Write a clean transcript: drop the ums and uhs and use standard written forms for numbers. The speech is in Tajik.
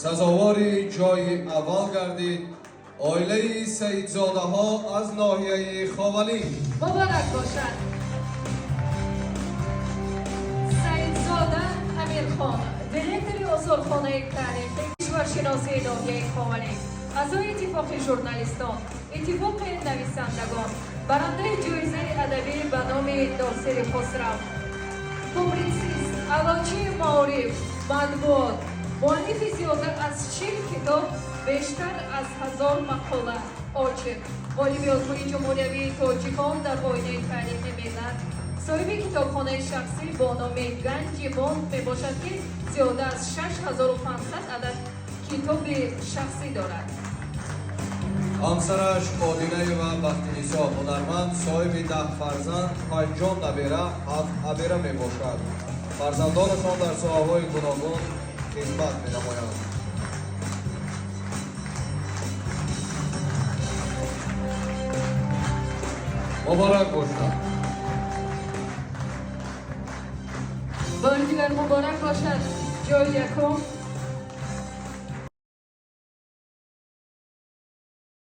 Сазовори ҷойи аввал гардид оилаи Саидзодаҳо аз ноҳияи Ховалинг. Муборак бошад. Саидзода Амирхон, директори осорхонаи таърихи кишваршиносии ноҳияи Ховалинг, аъзои Иттифоқи журналистон, Иттифоқи нависандагон, барандаи ҷоизаи адабӣ ба номи Носири Хусрав, публитсист, аълочии маориф, матбуот, муаллифи зиёда аз 40 китоб, бештар аз 1000 мақола, очерк, ғолиби озмуни ҷумҳуриявии тоҷикон дар оинаи таърихи миллат, соҳиби китобхонаи шахсӣ бо номи Ганҷи Бонд мебошад, ки зиёда аз 6500 адад китоби шахсӣ дорад. Ҳамсараш Одинаева Бахтинисо, ҳунарманд, соҳиби 10 фарзанд, 50 набера, ҳафт абера мебошад. Фарзандонашон дар соҳаҳои гуногун хизмат менамоянд. Муборак бошад. Бори дигар муборак бошад. Ҷои якум